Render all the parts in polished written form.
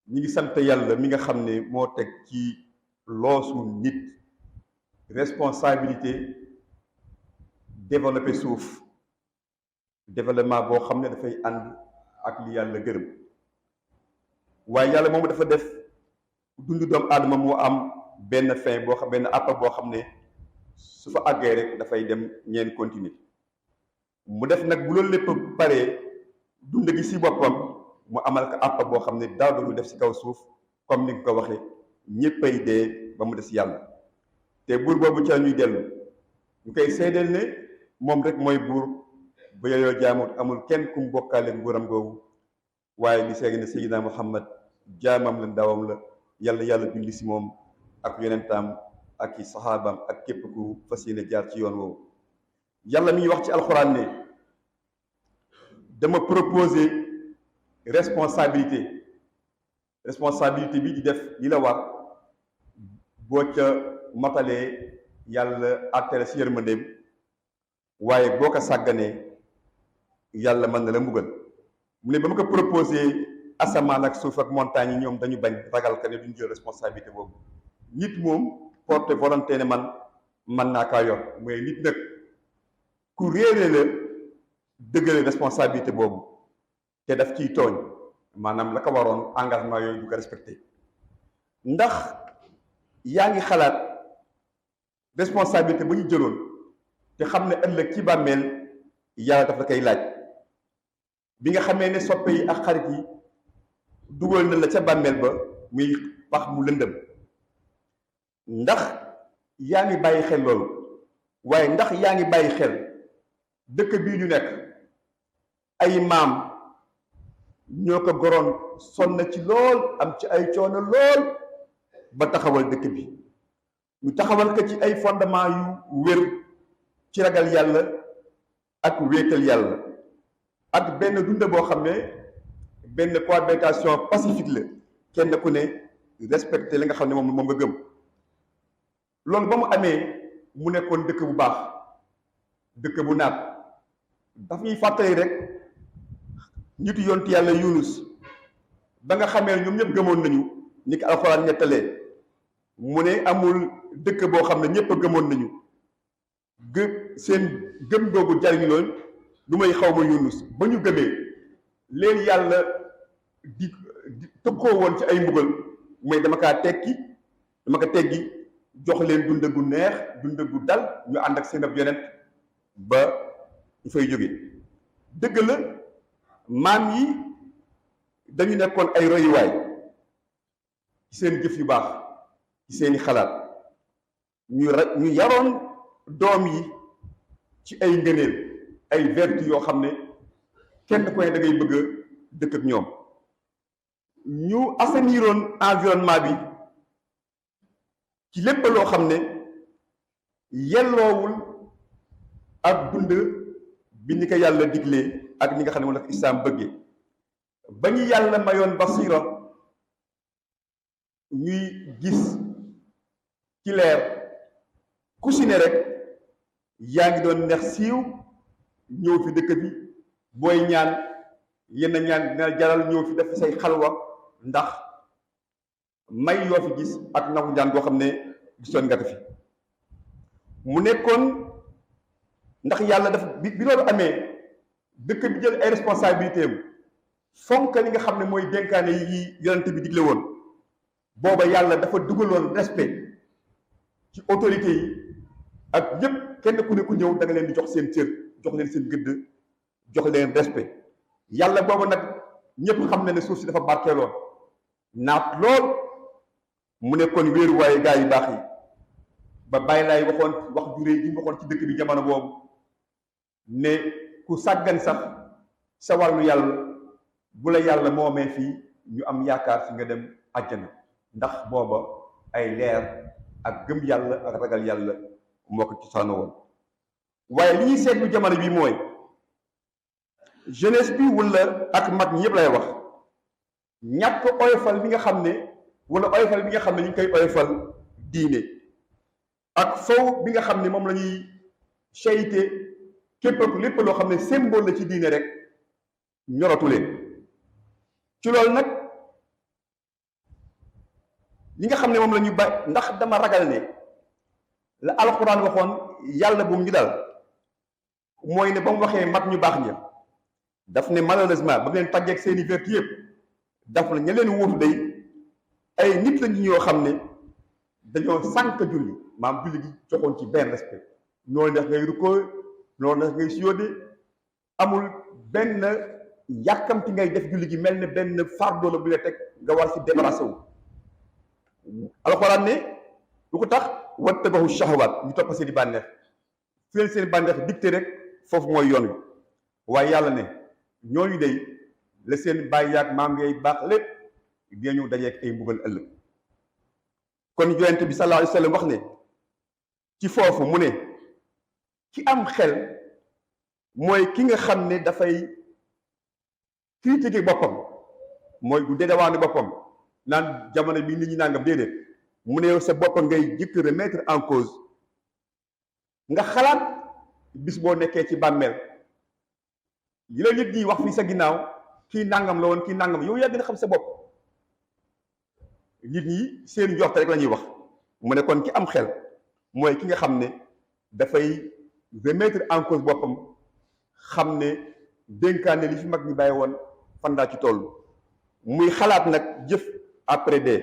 ñi ngi sant yàlla mi nga xam ne moo teg ci loosu nit responsabilité développer suuf développement boo xam ne dafay ànd ak li yàlla gërëm waaye yàlla moom dafa def dundu doomu aadama moo am benn fin boo xam benn àpp boo xam ne su fa àggee rek dafay dem ñeen continuer mu def nag bu loolu lépp paree dund gi si boppam mu amal ko àpp boo xam ne daaw du def si kaw suuf comme ni nga ko waxee ñëppay dee ba mu des yàlla te buur boobu ca ñuy dellu ñu koy seedeel ne moom rek mooy buur ba yooyoo jaamut amul kenn ku mu bokkaale nguuram googu waaye di seegi ne Seydina Muhammad jaamam la ndawam la yàlla julli si moom ak yonentaam ak i saxaabaam ak képp ku fas yéene jaar ci yoon woowu yàlla mi ngi wax ci alxuraan ne dama proposer responsabilité bi di def li la war boo ca matalee yàlla àttale si yërmandeem waaye boo ko sàgganee yàlla mën na la mbugal mu ne ba ma ko proposé asamaan ak suuf ak montagne yi ñoom dañu bañ ragal ka ne duñ jël responsabilité boobu nit moom porte volonté ne man naa kaa yor mooy nit nag ku réere la dëggale responsabilité boobu te daf ciy tooñ maanaam la ko waroon engagement yooyu du ko respecté ndax yaa ngi xalaat responsabilité ba ñu jëloon te xam ne ëllëg ci bàmmeel yàlla daf la koy laaj bi nga xamee ne soppe yi ak xarit yi dugal na la ca bàmmeel ba muy pax mu lëndëm ndax yaa ngi bàyyi xel loolu waaye ndax yaa ngi bàyyi xel dëkk bii ñu nekk ay maam ñoo ko goroon sonn ci lool am ci ay coono lool ba taxawal dëkk bi ñu taxawal ko ci ay fondement yu wér ci ragal yàlla ak wéetal yàlla ak benn dund boo xam ne benn cohabitation pacifique la kenn ku ne respecté li nga xam ne moom nga gëm loolu ba mu amee mu nekkoon dëkk bu baax dëkk bu naat daf ñuy fàttali rek nitu yonti yàlla Yunus ba nga xamee ñoom ñëpp gëmoon nañu ni ko alxuraan nettalee mu ne amul dëkk boo xam ne ñëpp a gëmoon nañu seen gëm googu jariñu lool lu may xaw ma Yunus ba ñu gëmee leen yàlla di tëkkoo woon ci ay mbugal mooy dama ko teggi jox leen dund gu neex dund gu dal ñu ànd ak seen ab yonent ba ñu fay jóge dëgg la maam yi dañu nekkoon ay royuwaay ci seen jëf yu baax ci seeni xalaat ñu yaroon doom yi ci ay ngëneel ay vertu yoo xam ne kenn ku ne da ngay bëgg a dëkk ak ñoom ñu assainiroon environnement bi ci lépp loo xam ne yelloowul ak dund bi ni ko yàlla diglee ak ni nga xam ne moom la ko islaam bëggee ba ñu yàlla mayoon basira ñuy gis ci leer ku si ne rek yaa ngi doon neex siiw ñëw fi dëkk bi booy ñaan yenn ñaan dina jaral ñëw fi def say xalwa ndax may yoo fi gis ak nangu ñaan boo xam ne gisoon nga ko fi mu nekkoon ndax yàlla dafa bi loolu amee dëkk bi jël ay responsabilité am fonk li nga xam ne mooy dénkaane yi yonent bi digle woon booba yàlla dafa dugaloon respect ci autorité yi ak ñëpp kenn ku ne ku ñëw da nga leen di jox seen cër jox leen seen gëdd jox leen respect yàlla booba nag ñëpp xam na ne suuf si dafa barkeeloon naat lool mu nekkoon wéeruwaayu gaa yu baax yi ba bàyyi laay waxoon wax juré yi mu waxoon ci dëkk bi jamono boobu ne ku sàggan sax sa wàllu yàlla bu la yàlla moomee fii ñu am yaakaar fi nga dem àjjana ndax booba ay leer ak gëm yàlla ak ragal yàlla moo ko cosaano woon waaye li ñuy seetlu jamono bi mooy jeunesse bi wala ak mag ñi yëpp lay wax ñàkk oyofal bi nga xam ne wala oyofal bi nga xam ne ñu ngi koy oyofal diine ak faw bi nga xam ne moom la ñuy sayte képp lépp loo xam ne symbole la ci diine rek ñoratu leen ci loolu nag li nga xam ne moom la ñu ba ndax dama ragal ne la alxuraan waxoon yàlla bu mu ñu dal mooy ne ba mu waxee mag ñu baax ña daf ne malheureusement ba leen tàggeeg seeni vertu yëpp daf na ña leen wuutu day ay nit lañu ñoo xam ne dañoo sànq julli maam julli gi joxoon ci benn respect noonu def ngay rukkoo noonu def ngay siyóode amul benn yàkkamti ngay def julli gi mel ne benn fardeau la bu la teg nga war si débarrassé wu alxuraan ne lu ko tax wattabahu shahawaat ñu topp seen i bànneex fi seen bànneex dicté rek foofu mooy yoon wi waaye yàlla ne ñooñu day la seen bàyyi yaag maam yay baax lépp dinañu dajeek ay mbugal ëllëg kon yonent bi sallallahu alayhi wa sallam wax ne ci foofu mu ne ki am xel mooy ki nga xam ne dafay critiquer boppam mooy du dédawaane boppam naan jamono bi nit ñi nangam déedéet mu ne yow sa bopp ngay jëkk remettre en cause nga xalaat bis boo nekkee ci bàmmeel yi la nit ñi wax fii sa ginnaaw kii nangam la woon kii nangam yow yaa gën a xam sa bopp nit ñi seen njort rek la ñuy wax mu ne kon ki am xel mooy ki nga xam ne dafay remettre en cause boppam xam ne dénkaane li fi mag ñi bàyyi woon fan laa ci toll muy xalaat nag jëf après dee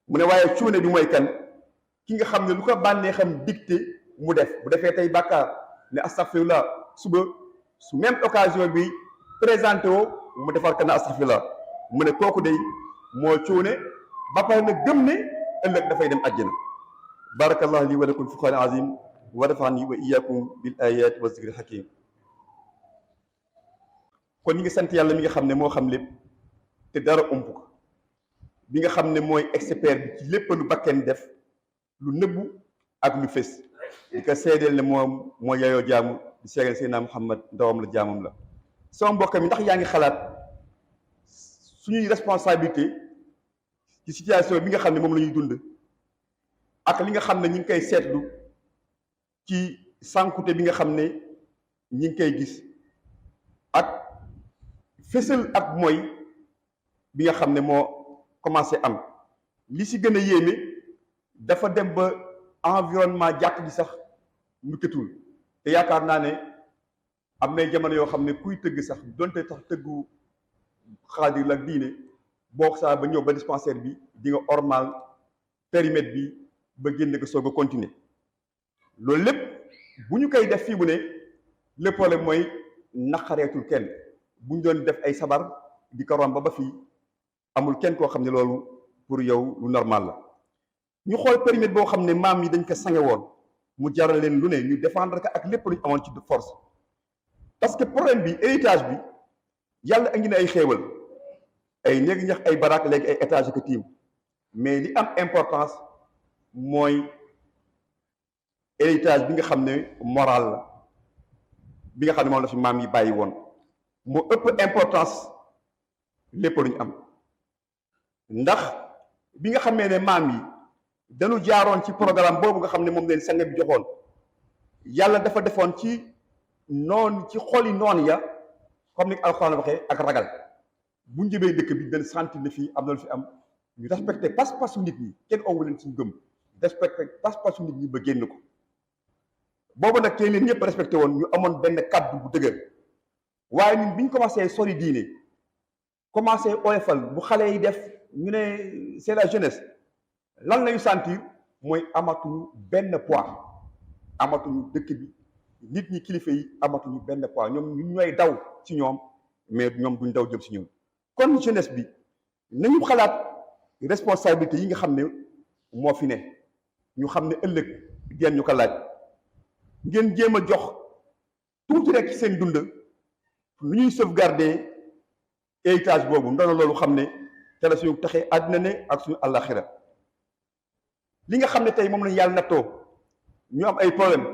mu ne waaye cuune bi mooy kan ki nga xam ne lu ko bànnee xam dicté mu def bu defee tey bàkkaar ne astaghfirullah suba su même occasion bi présenté woo mu defar ka na astaghfirullah mu ne kooku day moo cuune ba pare na gëm ne ëllëg dafay dem àjjana barakallahu li wa lakum fi qur'an azim wa nafa'ani wa iyyakum bil ayati wa zikril hakim kon ñi ngi sant yàlla mi nga xam ne moo xam lépp te dara ump ko bi nga xam ne mooy expert bi ci lépp lu bakken def lu nëbbu ak lu fës di ko seedeel ne moom moo yayoo jaamu di seedeel Seydina Muhammad ndawam la jaamam la sama mbokk mi ndax yaa ngi xalaat suñuy responsabilité ci situation bi nga xam ne moom la ñuy dund ak li nga xam ne ñi ngi koy seetlu ci sànkute bi nga xam ne ñi ngi koy gis ak fësal ak mooy bi nga xam ne moo commencé am li si gën a yéeme dafa dem ba environnement jàkk ji sax mu këtul te yaakaar naa ne am nay jamono yoo xam ne kuy tëgg sax donte tax tëggu xaadir la diine boo saa ba ñëw ba dispensaire bi di nga ormal périmètre bi ba génn ko soog a continuer loolu lépp bu ñu koy def fii mu ne le problème mooy naqareetul kenn bu ñu doon def ay sabar di ko romb ba fii amul kenn koo xam ne loolu pour yow lu normal la ñu xool périmètre boo xam ne maam yi dañ ko sange woon mu jaral leen lu ne ñu défendre ko ak lépp lu ñu amoon ci force parce que problème bi héritage bi yàlla indi na ay xéewal ay néegi ñax ay baraak léegi ay étage ko tiim mais li am importance mooy héritage bi nga xam ne moral la bi nga xam ne moom la fi maam yi bàyyi woon moo ëpp importance lépp lu ñu am ndax bi nga xamee ne maam yi dañu jaaroon ci programme boobu nga xam ne moom leen sang bi joxoon yàlla dafa defoon ci noon ci xoli noon ya comme ni alxuraan waxee ak ragal bu njëbee dëkk bi dañ sentir ne fii am na lu fi am ñu respecté pas-pasu nit ñi kenn ongu leen suñu gëm respecté pas-pasu nit ñi ba génn ko boobu nag tey leen ñëpp respecté woon ñu amoon benn kàddu bu dëgër waaye ñun bi ñu commencé sori diine commencé oyofal bu xale yi def ñu ne c'est la jeunesse lan lañu sentir mooy amatuñu benn poids amatuñu dëkk bi nit ñi kilifa yi amatuñu benn poids ñoom ñu ñooy daw ci ñoom mais ñoom duñ daw jëm ci ñoom kon jeunesse bi nañu xalaat responsabilité yi nga xam ne moo fi ne ñu xam ne ëllëg ngeen ñu ko laaj ngeen jéem a jox tuuti rek ci seen dund nu ñuy sauvegarder héritage boobu ndono loolu xam ne te la suñu taxee àddina ne ak suñu àllaxira li nga xam ne tey moom lañu yàlla nattoo ñu am ay problème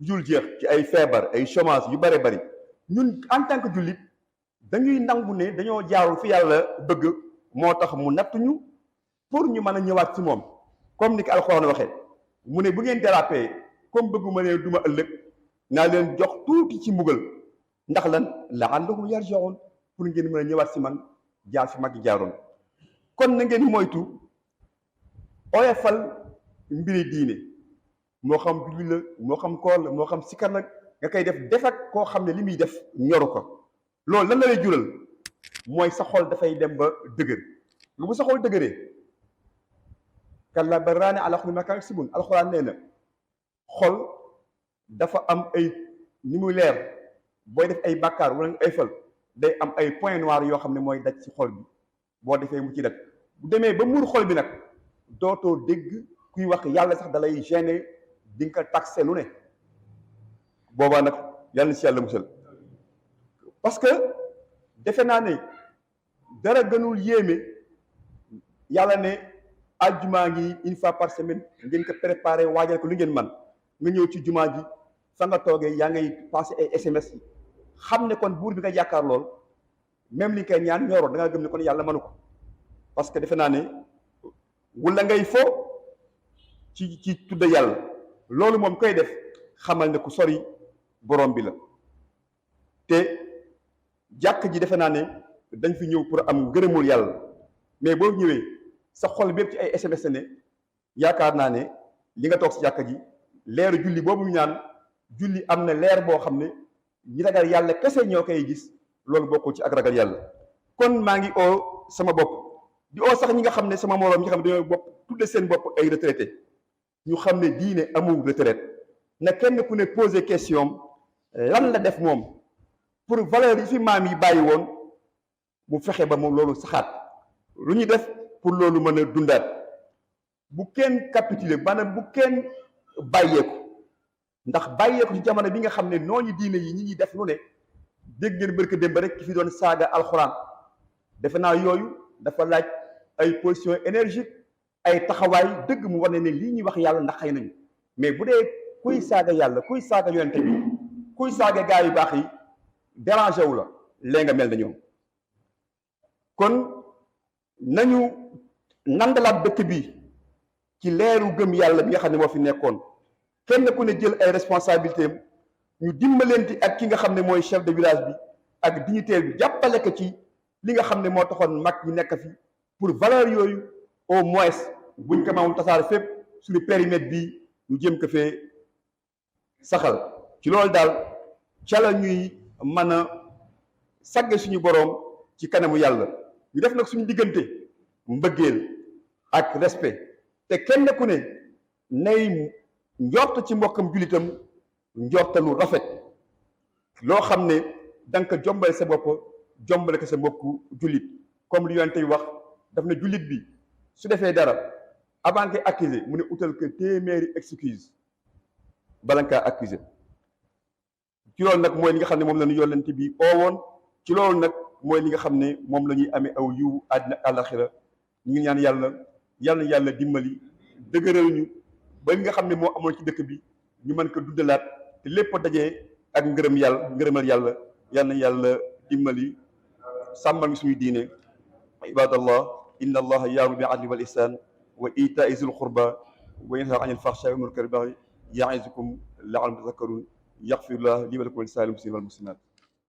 jul jeex ci ay feebar ay chômage yu bare bari ñun en tant que jullit dañuy nangu ne dañoo jaarul fi yàlla bëgg moo tax mu nattuñu pour ñu mën a ñëwaat ci moom comme ni ko alxuraan waxee mu ne bu ngeen dérapé comme bëgguma leen duma ëllëg naa leen jox tuuti ci mbugal ndax lan la'allahum yarji'un pour ngeen mën a ñëwaat si man jaar fi mag yi jaaroon kon na ngeen moytu oyofal mbiri diine moo xam julli la moo xam koor la moo xam sikar la nga koy def ak koo xam ne li muy def ñoru ko loolu lan la lay jural mooy sa xol dafay dem ba dëgër lu bu sa xol dëgëree kalla bal raana alaa quluubihim maa kaanuu yaksibuun alxuraan nee na xol dafa am ay ni muy leer booy def ay bàkkaar wala ay fal day am ay point noir yoo xam ne mooy daj ci xol bi boo defee mu ci daj bu demee ba muur xol bi nag dootoo dégg kuy wax yàlla sax dalay gêner di nga ko taxé lu ne boobaa nag yàlla na si yàlla musal parce que defe naa ne dara gënul yéeme yàlla ne aljumaa ngi une fois par semaine ngeen ko préparé waajal ko lu ngeen man nga ñëw ci jumaa ji fa nga toogee yaa ngay passé ay SMS yi xam ne kon buur bi nga jàkkaar lool même li koy ñaan ñoroon da nga gëm ne kon yàlla mënu ko parce que defe naa ne wala ngay fo ci tudda yàlla loolu moom koy def xamal ne ku sori borom bi la te jàkk ji defe naa ne dañ fi ñëw pour am ngërëmul yàlla mais boo ñëwee sa xol bépp ci ay SMS ne yaakaar naa ne li nga toog si jàkk ji leeru julli boobu ñu ñaan julli am na leer boo xam ne ñi ragal yàlla kese ñoo koy gis loolu bokkul ci ak ragal yàlla kon maa ngi oo sama bopp di oo sax ñi nga xam ne sama moroom ñi nga xam ne dañoo bopp tudde seen bopp ay retraité ñu xam ne diine amul retraite na kenn ku ne posé question lan la def moom pour valeur yi fi maam yi bàyyi woon mu fexe ba moom loolu saxaat lu ñu def pour loolu mën a dundaat bu kenn capituler maanaam bu kenn bàyyeeku ndax bàyyeeku ci jamono bi nga xam ne nooñu diine yi ñi ñuy def lu ne dégg ngeen barke démb rek ki fi doon saaga alxuraan defe naa yooyu dafa laaj ay position énergique ay taxawaay dëgg mu war ne lii ñuy wax yàlla ndax xëy nañu mais bu dee kuy saaga yàlla kuy saaga yonente bi kuy saaga gaa yu baax yi dérangé wu la lee nga mel na ñoom kon nañu nandalaat dëkk bi ci leeru gëm yàlla bi nga xam ne moo fi nekkoon kenn ku ne jël ay responsabilités am ñu dimbalante ak ki nga xam ne mooy chef de village bi ak dignitaire bi jàppale ko ci li nga xam ne moo taxoon mag ñi nekk fi pour valeur yooyu au moins buñ ko maamul tasaare fépp suñu périmètre bi ñu jëm ko fee saxal ci loolu daal ca la ñuy mën a sagge suñu boroom ci kanamu yàlla ñu def nag suñu diggante mbëggeel ak respect te kenn ku ne nay njort ci mbokkam jullitam njortalu rafet loo xam ne danga ko jombale sa bopp jombale ko sa mbokku jullit comme li yonent yi wax daf ne jullit bi su defee dara avant nga accusé mu ne utal ko téeméeri excuse bala nga kaa accusé ci loolu nag mooy li nga xam ne moom la ñu yonent bi oowoon ci loolu nag mooy li nga xam ne moom la ñuy amee aw yiw àddina àllaxira ñu ngi ñaan yàlla dimbali dëgëral ñu ba li nga xam ne moo amoon ci dëkk bi ñu mën ko dundalaat te lépp dajee ak ngërëmal yàlla yal na yàlla dimbali sàmmal ñu suñu diine ibadallah inna allaha ya'muru bil adli wal ihsan wa ita'i zil qurba wa yanha 'anil fahsha'i wal munkari wal baghi ya'izukum la'allakum tadhakkarun yaghfirullahu li wa lakum wa lisa'iril muslimina wal muslimat